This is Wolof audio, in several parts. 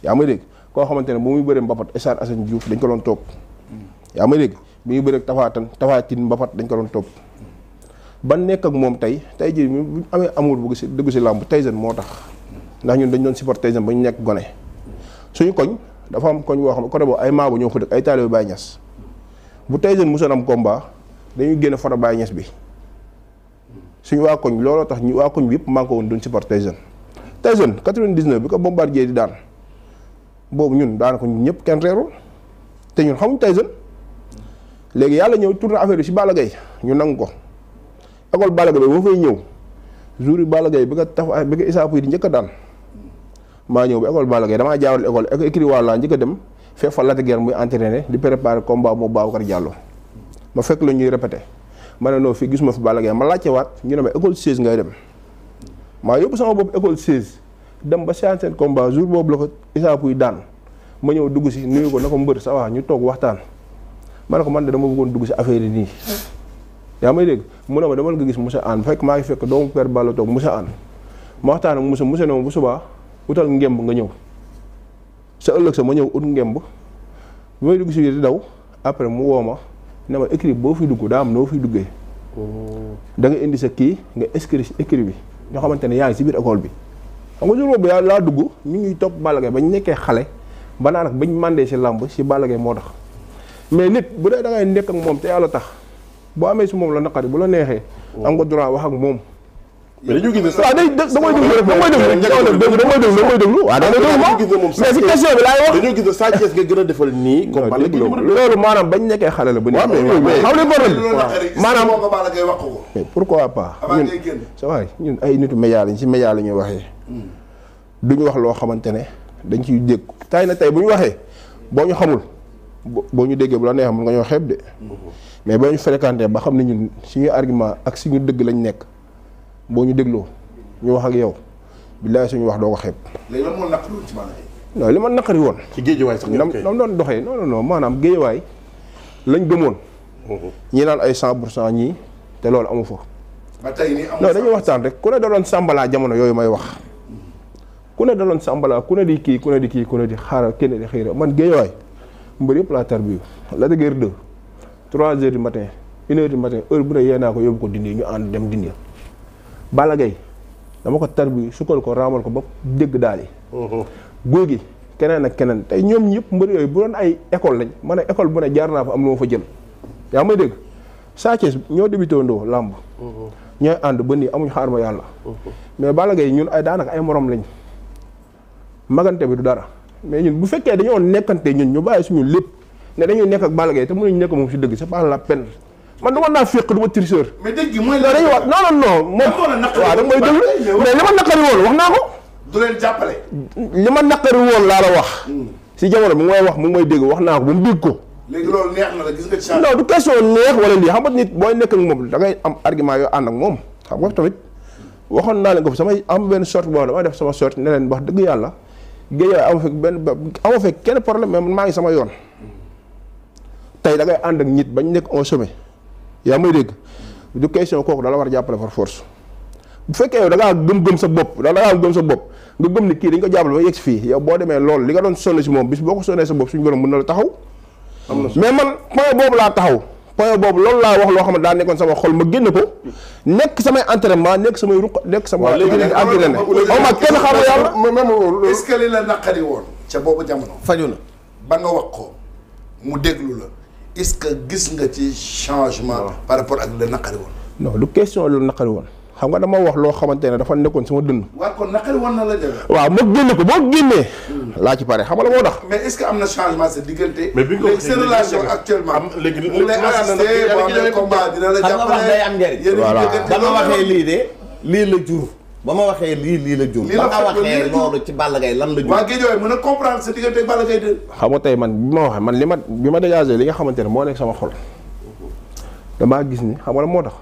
yaa may dégg koo xamante ne bu muy bëree mbapat Stade Assane Diouf dañ ko doon topp yaa may dégg bi muy bëree Tapha Tine mbapat dañ ko doon topp ban nekk ak moom tey jii bu amee amour bu si dëggu si làmb Tyson moo tax ndax ñun dañ doon support Tyson ba ñu nekk gone suñu koñ dafa am koñ boo xam ne côté boobu ay maabu ñoo fa dëkk ay taalibe Baye Niass bu Tyson musoon am combat dañuy génn photo Baye Niass bi suñu waa koñ looloo tax ñu waa koñ bi yëpp maa ko woon doon support Tyson 99 bi ko Bombardier di daan boobu ñun daanaka ñun ñëpp kenn reerul te ñun xamuñ Tyson léegi yàlla ñëw tourné affaire bi si Balla Gaye ñu nangu ko école Balla Gaye boo fay ñëw jour yi Balla Gaye bi nga Issa Pouye di njëkk a daan maa ñëw ba école Balla Gaye damaa jaawal école écrit wàll njëkk a dem fekk fa Lac de Guiers muy entraîné di préparer combat moo Babacar Diallo ma fekk la ñuy répété ma ne non fii gisuma fi Balla Gaye ma laajte waat ñu ne ma école 16 ngay dem maa yóbbu sama bopp école 16 dem ba séance seen combat jour boobu la ko Issa Pouye daan ma ñëw dugg si nuyu ko na ko mbër ça va ñu toog waxtaan ma ne ko man de dama bëggoon dugg si affaire yi nii yaa may dégg mu ne ma demal nga gis Moussa Anne fekk maa ngi fekk doomu père Balla toog Moussa Anne ma waxtaan ak Moussa ne ma bu subaa utal ngemb nga ñëw sa ëllëg sa ma ñëw ut ngemb bi may dugg si biir di daw après mu woo ma ne ma écrit boo fi dugg daa am noo fiy duggee da nga indi sa kii nga inscrit si écrit bi ñoo xamante ne yaa ngi si biir école bi xam nga jour boobu yaa laa dugg ñu ngi topp Balla Gaye bañ nekkee xale ba naa nag bañ mandee si làmb si Balla Gaye moo tax mais nit bu dee da ngay nekk ak moom te yàlla tax boo amee si moom la naqari bu la neexee am nga droit wax ak moom mais dañu gis ne waaw mais si question bi laay wax dañoo gis ne Sa Thiès nga gën a defal nii comme Balla Gaye loolu maanaam bañ nekkee xale la ba nii xam li problème maanaam pourquoi pas ñun sa waay ñun ay nitu média lañ si média la ñuy waxee duñu wax loo xamante ne dañ ciy dégg tay na tey bu ñu waxee boo ñu xamul boo ñu déggee bu la neexee mun nga ñoo xeeb de mais boo ñu fréquenté ba xam ne ñun suñuy argument ak suñu dëgg lañ nekk boo ñu dégloo ñu wax ak yow billaay suñu wax doo ko xeeb. léegi lan moo naqari woon ci Balla Gaye. non li ma naqari woon. ci géejewaay sax nam doon doxee non maanaam géejewaay lañ gëmoon. ñi naan ay 100% ñii te loolu amu fa. ba tey nii non dañuy waxtaan rek ku ne da doon sàmbalaa jamono yooyu may wax. ku ne da doon sàmbalaa ku ne di kii ku ne di kii ku ne di xaaral kenn di xiira man géejewaay mbër yëpp laa tarbiyu la de guerre 2 3 heures du matin 1 heure du matin heure bu ne yee naa ko yóbbu ko dindi ñu ànd dem dindi. Balla Gaye dama ko tarbiyu sukkal ko raamal ko ba dégg daal yi. guy gi keneen ak keneen tey ñoom ñëpp mbër yooyu bu doon ay école lañ ma ne école bu ne jaar naa fa am lu ma fa jël. yaa may dégg Sa Thiès ñoo débuté ndoo làmb. ñooy ànd ba nii amuñ xaar ma yàlla. mais Balla Gaye ñun ay daanaka ay morom lañ. magante bi du dara mais ñun bu fekkee dañoo nekkante ñun ñu bàyyi suñu lépp ne dañuy nekk ak Balla Gaye te mënuñ nekk moom si dëgg c'est pas la peine man du ma naa féq du ma tricheur. mais dëgg gi mooy dañuy wax non moom waaw da may déglu mais li ma naqari woon wax naa ko. du leen jàppale. li ma naqari woon laa la wax. si jamono bi mu may wax mu may dégg wax naa ko ba mu dégg ko. léegi loolu neex na la gis nga ci non du question neex wala lii xam nga nit booy nekk ak moom da ngay am argument yoo ànd ak moom xam nga tamit waxoon naa leen ko samay am benn sorte boo damay def sama sorte ne leen wax dëgg yàlla géej amu fekk kenn problème mais maa ngi sama yoon. tey da ngay ànd ak nit bañ nekk en sommet yaa may dégg du question kooku da la war a jàppale par force bu fekkee yow da ngaa gëm sa bopp da ngaa gëm sa bopp nga gëm ni kii dañ ko jàppale ba yegg si fii yow boo demee loolu li nga doon sonn si moom bis boo ko sonnee sa bopp suñu borom mën na la taxaw. mais man point boobu laa taxaw point boobu loolu laa wax loo xam ne daa nekkoon sama xol ma génn ko nekk samay entraînement nekk samay ruq nekk sama. waaw léegi entraîné xaw ma kenn xam yàlla. est-ce que li la naqari woon ca boobu jamono. faju na ba nga wax ko mu déglu la est-ce que gis nga ci changement. par rapport ak la naqari woon. non du question lu naqari woon xam nga dama wax loo xamante ne dafa nekkoon sama dënn. waaw kon naqari woon na la demee. waaw ma génne ko boo génnee. laa ci pare xam nga la moo tax. mais est-ce que am na changement sa diggante. mais bi nga ko seen relation actuellement. léegi mu lay assister boo amee combat dina la xam nga wax day am njëriñ. voilà ba ma waxee lii de lii la jur. ba ma waxee lii la jur. ba nga waxee loolu ci Balla Gaye lan la jur. waa Guédiawaye mën a comprendre sa diggante ak Balla Gaye de. xam nga tey man bi ma waxee man bi ma dégagé li nga xamante ne moo nekk sama xol damaa gis ni xam nga la moo tax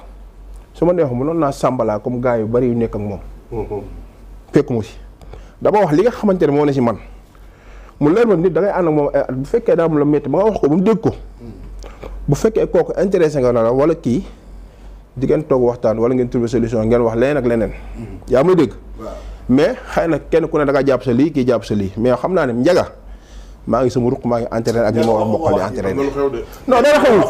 su ma neexoon mënoon naa sàmbalaa comme gars yu bari yu nekk ak moom. fekk mu si dama wax li nga xamante ne moo ne si man mu leer ma nit da ngay ànd ak moom ay at bu fekkee daa am la métti ba nga wax ko ba mu dégg ko bu fekkee kooku intéressé nga la wala kii di ngeen toog waxtaan wala ngeen trouver solution ngeen wax leneen ak leneen. yaa may dégg mais xëy na kenn ku ne da ngaa jàpp sa lii kii jàpp sa lii mais xam naa ne Ndiaga maa ngi sama ruq maa ngi entraîné ak ñi ma war a bokkal di entraîné. non dara xewul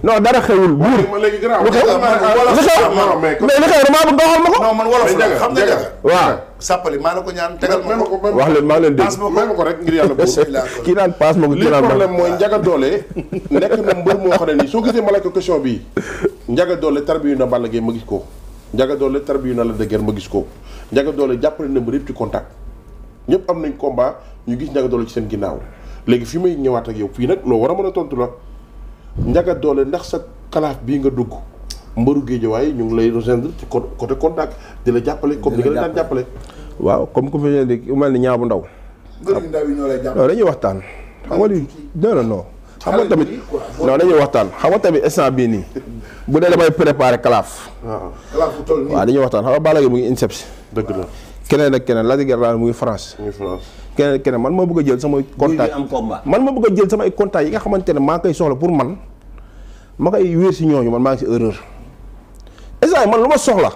non dara xewul buur. lu xew mais li xew damaa bëgg nga xool ma ko. non man wolof la xam nga Ndiaga. waaw sàppali maa la ko ñaan tegal ma ko. wax leen maa ngi leen dégg. may ma ko rek ngir yàlla boobu. kii naan paas ma ko kii naan problème mooy Ndiaga Dolé nekk na mbër moo xam ne nii soo gisee ma la ko question bii Ndiaga Dolé tarbiyu na Balla Gaye ma gis ko Ndiaga Dolé tarbiyu na Lac de Guiers ma gis ko Ndiaga Dolé jàppale na mbër yëpp ci contact ñëpp am nañ combat ñu gis Ndiaga Dolé ci seen ginnaaw léegi fi may ñëwaat ak yow fii nag loo war a mën a tontu la Ndiaga Dolé ndax sa kalaaf bii nga dugg mbëru Géejawaay ñu ngi lay rejoindre ci côté contact di la jàppale comme ni nga la daan jàppale. waaw comme ku mel ni ñaa bu ndaw. mbëru ndaw yi ñoo lay jàppale. non dañuy waxtaan. xam nga li non. xam nga tamit non dañuy waxtaan xam nga tamit instant bii nii bu dee damay préparer kalaaf. kalaaf bu toll nii. waaw dañuy waxtaan xam nga Balla Gaye mu ngi INSEP. dëgg la. keneen ak keneen Lac de Guiers mu ngi France. keneen ak keneen man ma bëgg a jël samay contact man ma bëgg a jël samay contact yi nga xamante ne maa ngi koy soxla pour man ma koy wéer si ñooñu man maa ngi si erreur instant man lu ma soxla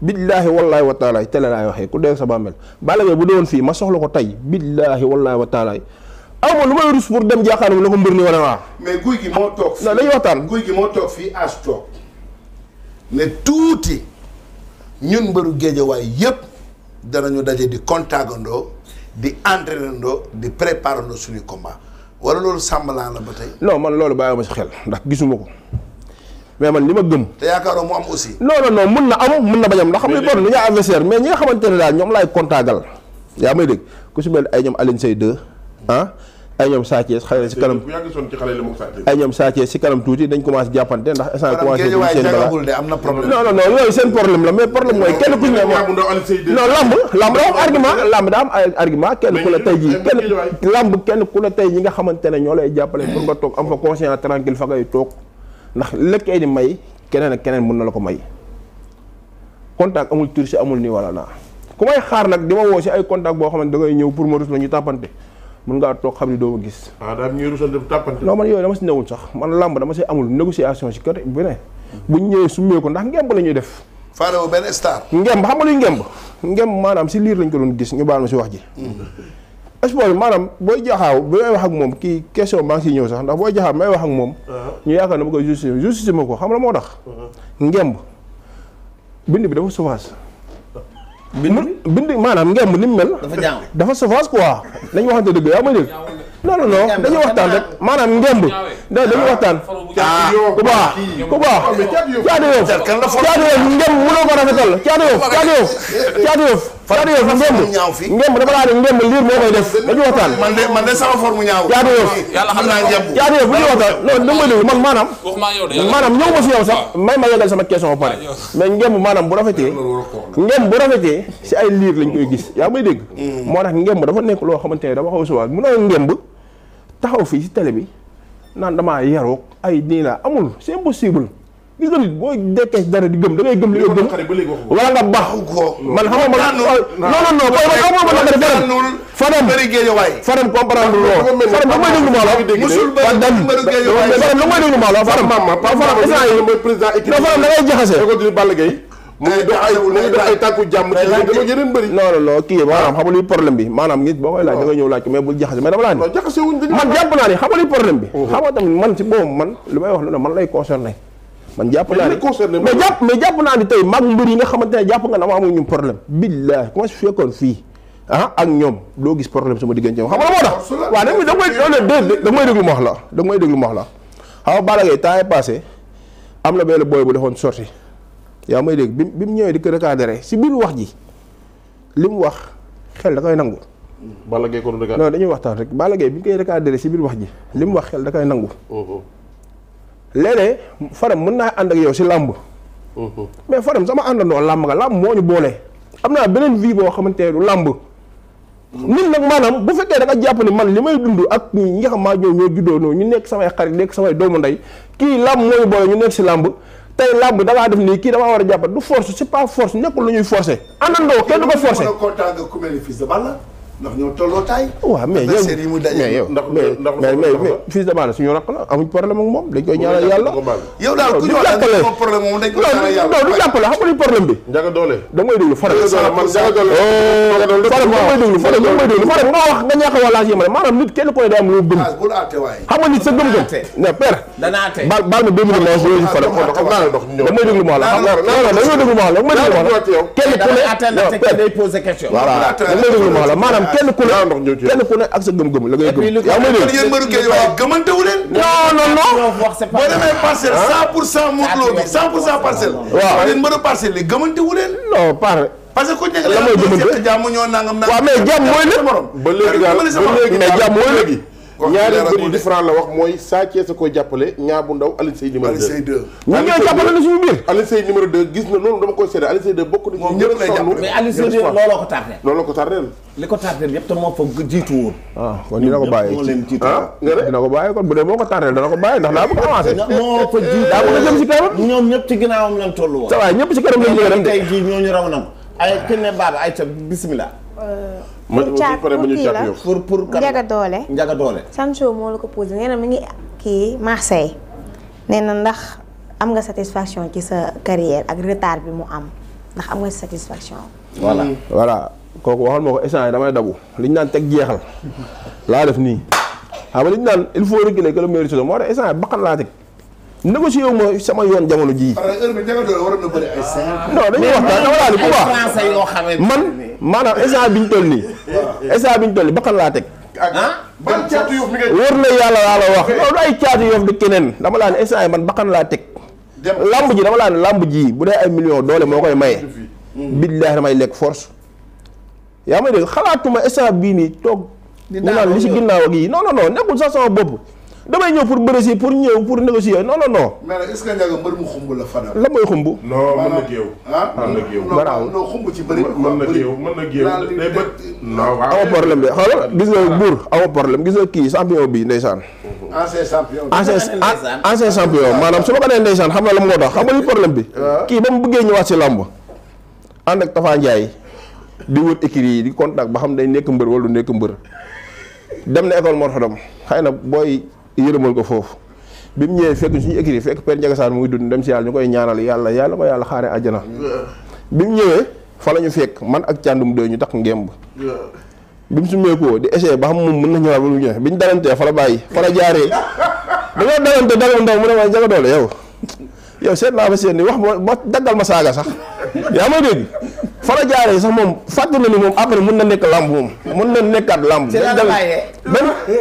billaahi wallaahi wa taala télé laay waxee ku dee sa bàmmeel Balla Gaye bu doon fii ma soxla ko tey billaahi wallaahi wa taala aw ma lu may rus pour dem jaaxaanam la ko mbër ni wala waa mais guy gi moo toog fii non dañuy waxtaan guy gi moo toog fii as toog ne tuuti ñun mbëru Géejawaay yépp danañu daje di contactandoo di entraînandoo di préparandoo suñuy combat wala loolu sàmbalaan la ba tey. non man loolu bàyyi ma si xel ndax gisuma ko mais man li ma gëm. te yaakaaroo mu am aussi. non mun na am mun na bañ am ndax xam nga kon lu ñu adversaire mais ñi nga xamante ne daal ñoom laay contactal yaa may dégg ku si mel ay ñoom Alioune Seye 2 ay ñoom Sa Thiès xale si kanam ay ñoom Sa Thiès si kanam tuuti dañ commencé jàppante ndax instant commencé seen bagage am na problème. non yooyu seen problème la mais problème mooy kenn ku ne non lamb daa am argument lamb daa am ay argument kenn ku la tey jii kenn ku la tey ñi nga xamante ne ñoo lay jàppale pour nga toog am fa conscience tranquille fa ngay toog ndax lëkkee di may keneen ak keneen mën na la ko may contact amul tur si amul nii wala naa ku may xaar nag di ma woo si ay contact boo xamante da ngay ñëw pour ma rus la ñu tàppante mën ngaa toog xam ni doo ma gis. daal ñuy rusal def tàppante. non man yooyu dama si newul sax man làmb dama si amul négociation si côté bu ne bu ñu ñëwee summee ko ndax ngemb la ñuy def. Fadou benn star. ngemb xam nga luy ngemb maanaam si liir lañ ko doon gis ñu baal ma si wax ji. sport bi maanaam booy jaxaaw bi may wax ak moom kii question maa ngi siy ñëw sax ndax booy jaxaaw may wax ak moom. ñu yaakaar na ma koy justifié ma ko xam la moo tax. ngemb bind bi dafa sauvage. bind maanaam ngemb ni mu mel. dafa sauvage quoi dañu waxante dëgg yaa may dégg. non dañuy waxtaan rek maanaam ngemb dañuy waxtaan. ku baax caatu yoof ngemb mënoo ko rafetal caatu yoof ngemb dafa laa ne ngemb liir moo koy def dañuy waxtaan. man de sama forme ñaaw. caatu yoof bu ñuy waxtaan non da nga may dégg man maanaam ñëw ma si yow sax may ma yegal sama question ba pare mais ngemb maanaam bu rafetee si ay liir lañ koy gis yaa may dégg. moo tax ngemb dafa nekk loo xamante ne dafa xaw a suwaat munoo ngemb taxaw fii si télé bi naan damaa yaroog ay nii laa amul c'est impossible gis nga nit boo dekkee dara di gëm da ngay gëm li nga gëm wala nga baax man xam nga man non booy man amul ma naqari Fadam comprendre loo Fadam da may déglu maa la Fadam da may déglu maa la Fadam da ngay jaxase mu ngi dox ay tànku jàmm ci dama yeneen bëri non kii maanaam xam nga luy problème bi maanaam nit boo koy laaj da nga ñëw laaj ko mais bul jaxase mais dama laa ni man jàpp naa ni xam nga luy problème bi xam nga tamit man si boobu man li may wax lu ne man lay concerné man jàpp naa ni mais jàpp naa ni tey mag mbër yi nga xamante ne jàpp nga dama amul ñu problème billaahi ku ma si fekkoon fii ak ñoom doo gis problème sama diggante xam nga moo tax waaw da may déglu ma wax la da may déglu ma wax la xam nga Balla Gaye temps est passé am na benn booy bu defoon sorti yaa may dégg bi mu ñëwee di ko recadré si biir wax ji li mu wax xel da koy nangu. Balla Gaye ko non dañuy waxtaan rek Balla Gaye bi ñu koy recadré si biir wax ji li mu wax xel da koy nangu. léeg-léeg Fadam mën naa ànd ak yow si làmb. mais Fadam sama àndandoo làmb nga làmb moo ñu boole. am naa beneen vie boo xamante ne du làmb. nit nag maanaam bu fekkee da nga jàpp ni man li may dund ak ñi nga xam maa ñoo juddoo noonu ñu nekk samay xarit nekk samay doomu ndey kii làmb moo ñu boole ñu nekk si làmb. tey làmb da ngaa def nii kii damaa war a jàppat du force c'est pas force nekkul lu ñuy forcer. àndandoo kenn du ko forcer ndax ñoo tolloo taay. waaw mais yow adversaire yi mu daje. mais yow mais Fils de Balla suñu rakk la amuñ problème ak moom dañ koy ñaanal yàlla. yow daal ku ñu wax daal moom problème moom dañ koy ñaanal yàlla. non du jàppale xam nga li problème bi. Njaga Doole. da ngay déglu Fadam. man Njaga Doole. Fadam nga wax nga ñàkk a wàllaas yemale maanaam nit kenn ku ne day am loo gëm. bul àtte waay. xam nga nit sa gëm-gëm. ne père. danaa te baal ma 2 minutes ma wax Fadam. xam naa la dox ñëw. damay déglu ma la xam nga damay déglu ma la kenn ku ne day poser question. voilà damay déglu ma la maanaam kenn ku ne ak sa gëm-gëm la ngay gëm. yaa may dégg yéen mbëru géej waaye gëmante wu leen. non boo demee parcelle 100% Modou Lo bi 100% parcelle. waaw yéen mbëru parcelle li gëmante wu leen. non pare. parce que ku nekk la mooy gëmante jàmm ñoo nangam. waaw mais jàmm mooy lépp. ba léegi daal ba léegi mais jàmm mooy léegi. ñaari mbir yi différent la wax mooy Sa Thiès a koy jàppale Niang bu ndaw Alioune Seye numéro 2. ñu ñooy jàppale na suñu biir. Alioune Seye numéro 2 gis na loolu dama koy seede Alioune Seye 2 bokk na ci ñëpp lay jàppale. mais Alioune Seye looloo ko tardé. looloo ko tardé. li ko tardé yëpp te moo fa jiitu woon. kon dina ko bàyyi moo leen jiitu dina ko bàyyi kon bu dee moo ko tardé dana ko bàyyi ndax daa bëgg a avancé. moo fa jiitu daa bëgg a jëm si kanam. ñoom ñëpp ci ginnaawam lañ toll woon. sa waay ñëpp si kanam lañ jógee dem de. tey jii ñooñu raw na ay kenn baaba ay ca bismillah. pour Njaga Doole. Njaga Doole. Sancho moo la ko posé nee na mi ngi kii Marseille nee na ndax am nga satisfaction ci sa carrière ak retard bi mu am ndax am nga satisfaction. voilà kooku waxal ma ko échange damay dabu li ñu naan teg jeexal laa def nii xam nga li ñu naan il faut reculer que le meilleur chose moo tax échange bakkan laa teg négocié wu ma sama yoon jamono jii. parce que heure bi Njaga Doole waroon na bëri ay 5. non dañuy waxtaan dama laa ni bu baax français yoo xamante man maanaam échange bi ñu toll nii. échange bi ñu toll nii bakkan laa teg. ban caatu yof mi ngay. wóor na yàlla laa la wax loolu ay caatu yof di keneen dama laa ne échange man bakkan laa teg. lamb ji dama laa ne lamb ji bu dee ay millions doole moo koy maye. billaahi damay lekk force. yaa may dégg xalaatuma échange bii nii toog. ñu naan li si ginnaaw ak yi non nekkul sax sama bopp. damay ñëw pour bëre si pour ñëw pour négocier non. mais nag est-ce que Ndiaga mbër mu xumb la Fadam. la mooy xumb. non mën na géew. mën na géew. non xumb ci bëri. mën na géew day bët. non waaw amoo problème bi xoolal gis nga buur amoo problème gis nga kii champion bi ndeysaan. ancien champion. ancien champion maanaam su ma ko nee ndeysaan xam na la moo tax xam nga li problème bi. kii ba mu bëggee ñëwaat si làmb. ànd ak Tafa Ndiaye di wër écurie yi di contact ba xam day nekk mbër wala du nekk mbër dem na école Mor Fadam xëy na booy yërëmal ko foofu bi mu ñëwee fekk suñu écrit fekk Père Ndiaga Sarr muy dund dem si yàlla ñu koy ñaanal yàlla ko yàlla xaare àjjana bi mu ñëwee fa la ñu fekk man ak càndum doy ñu tax ngemb bi mu sumeekoo di essayé ba xam moom mën na ñëwaat ba mu ñëwee bi ñu dalantee fa la bàyyi fa la jaaree dañoo dalante dalal ndaw mu ne ma Ndiaga Doole yow seet naa fa seet ni wax ma daggal ma saaga sax yaa may dégg fa la jaaree sax moom fàtte na ni moom après mun na nekk lamb moom mun na nekkaat lamb.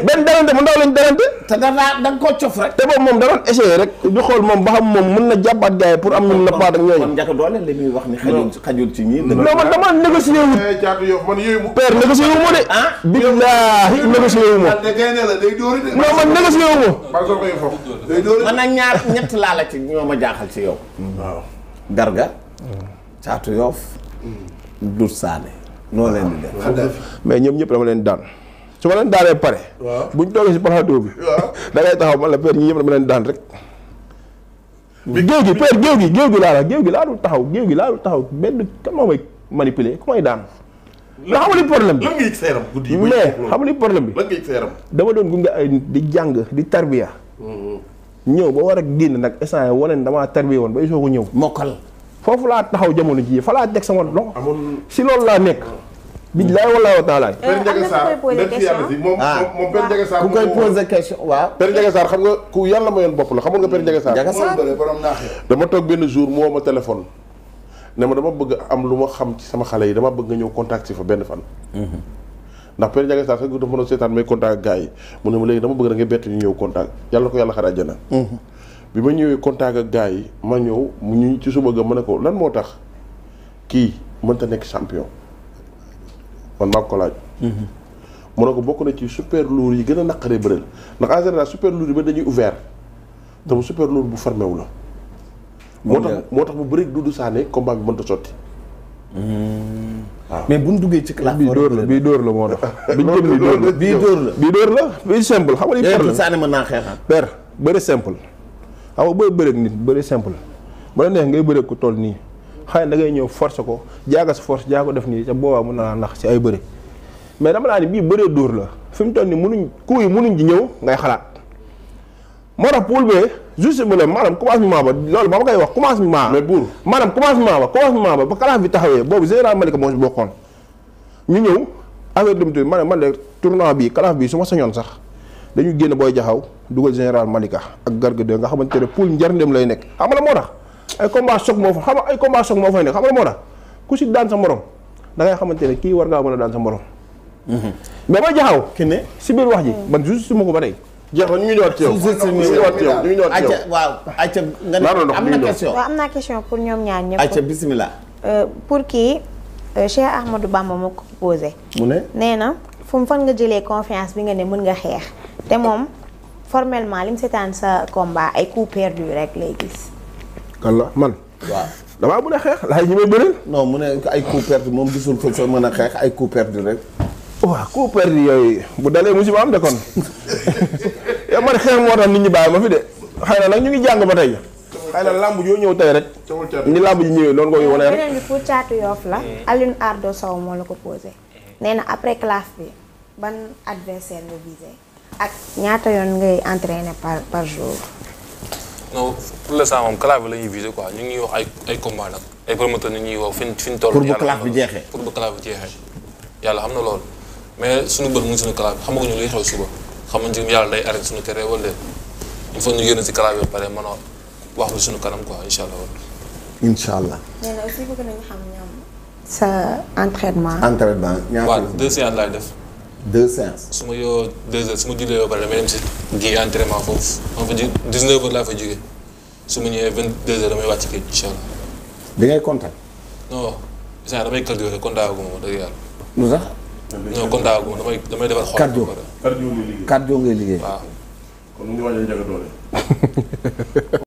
benn dalante mu ndaw lañ dalante. te da nga koo cof rek. te boobu moom da doon essayé rek di xool moom ba xam moom mun na jàppaat gars yi pour am ñu nappaat ak ñooñu. kon Ndiaga Doole li muy wax ni xajul ci ñii. non man dama négocié wu. caatu yof man yooyu mu. père négocié wu ma de. billaahi négocié wu ma. non man négocié wu ma. man nag ñett laa la ci ñoo ma jaaxal ci yow. waaw Garga. Caatu Yoff. Doudou Sané. noo leen di def. mais ñoom ñëpp dama leen daan su ma leen daanee pare. bu ñu toogee si plateau bi. da ngay taxaw man la père ñi ñëpp dama leen daan rek. géew gi père géew gi laa dul taxaw benn kan moo may manipuler ku may daan. nga xam li problème bi. lan nga yëg sa yaram guddi yi mais xam li problème bi. lan nga yëg sa yaram. dama doon gunge ay nit di jàng di tarbiya. ñëw ba war a génn nag instant yii wane damaa tarbiya woon bay soo ko ñëw. mokkal. foofu laa taxaw jamono jii fa laa teg sama loxo. si loolu laa nekk. billaay wallaahi wa taala. Père Ndiaga Sarr dem si yàlla si moom Père Ndiaga Sarr. ku koy poser question waaw. Père Ndiaga Sarr xam nga ku yàlla mayoon bopp la xamoon nga Père Ndiaga Sarr. Ndiaga Sarr dama toog benn jour mu woo ma téléphone. ne ma dama bëgg am lu ma xam ci sama xale yi dama bëgg nga ñëw contact si fa benn fan. ndax Père Ndiaga Sarr sax dafa mën a seetaan may contact ak gars yi mu ne ma léegi dama bëgg da nga bett ñu ñëw contact yàlla ko yàlla xar àjjana. bi ma ñëwee contact ak gars yi ma ñëw mu ñu ci suba ga ma ne ko lan moo tax kii mënta nekk champion man maa ko laaj. mu ne ko bokk na ci super lourd yi gën a naqaree bëreel ndax en général super lourd yi ba dañuy ouvert te mu super lourd bu fermé wu la. moo tax mu bëri Doudou Sané combat bi mënta sotti. waaw mais bu ñu duggee ci classe. bii dóor la moo tax. bii dóor la bii simple xam nga li problème Sané mën naa xeexal. père bëri simple. xam nga booy bëreeg nit bëri simple ba la neex ngay bëreeg ko toll nii xëy na da ngay ñëw force ko jaaga sa force jaa ko def nii ca boobaa mën na laa nax ci ay bëri mais dama laa ni bii bëree dóor la fi mu toll nii mënuñ coup yi mënuñ di ñëw ngay xalaat moo tax poul bee juste mu ne maanaam commencement ba loolu ba ma koy wax commencement. mais buur maanaam commencement ba kalaaf bi taxawee boobu général Malika moo si bokkoon ñu ñëw affaire dem man de tournoi bii kalaaf bii su ma sañoon sax dañu génn booy jaxaw dugal général Malika ak Garga 2 nga xamante ne poul njariñam lay nekk xam nga la moo tax ay combat choc moo fa xam nga ay combat choc moo fay nekk xam nga la moo tax ku si daan sa morom da ngay xamante ne kii war ngaa mën a daan sa morom. mais booy jaxaw ki ne si biir wax ji man juste su ma ko ba tey. jeex na ñu ngi ñëwaat ci yow. ñu ngi ñëwaat ci yow ñu ngi ñëwaat ci yow. waaw ayca nga ne am na question. waaw am naa question pour ñoom ñaar ñëpp. ayca bismillah. pour kii Cheikh Ahmadou Bamba moo ko posé. mu ne. nee na fan nga jëlee confiance bi nga ne mën nga xeex te moom formellement li mu seetaan sa combat ay coups perdus rek lay gis. kan la man. waaw damaa mën a xeex laay ñi may bëreel. non mu ne ay coups perdus moom gisul fa soo mën a xeex ay coups perdus rek. waaw coups perdus yooyu bu dalee musiba am de kon yow man xeex moo tax nit ñi bàyyi ma fi de xëy na nag ñu ngi jàng ba tey xëy na làmb yoo ñëw tey rek ni làmb ji ñëwee loolu nga koy wane rek. beneen bi pour Thiatou Yoff la Alioune Ardo Sow moo la ko posé nee na après classe bi ban adversaire nga visé ak ñaata yoon ngay entraîner par jour. non pour l'instant moom classe bi la ñuy viser quoi ñu ngi wax ay combat nag ay promoteur ñu ñuy wax fi ñu toll. pour bu classe bi jeexee pour bu classe bi jeexee yàlla xam na loolu mais suñu bët mu ngi suñu classe bi xamaguñu luy xew suba xamaguñu yàlla day arrêté suñu kere wala il faut ñu génn si classe bi ba pare mën a wax lu suñu kanam quoi incha allah. incha allah. nee na aussi bëgg nañu xam ñoom sa entraînement. ñaata waaw 2 séances laay def. 2 séances. su ma yoo 2 heures su ma jullee ba pare damay dem si kii entraînement foofu ma fa ji 19 heures laa fa jógee su ma ñëwee 22 heures damay wàcc kii incha allah. bi ngay contact. non saa damay cardio rek contact gu ma dëgg yàlla. lu tax. non contact gu ma damay defar xol. cardio cardio ngay liggéey. cardio ngay liggéey. waaw. kon mu ngi waaj a njaga doole.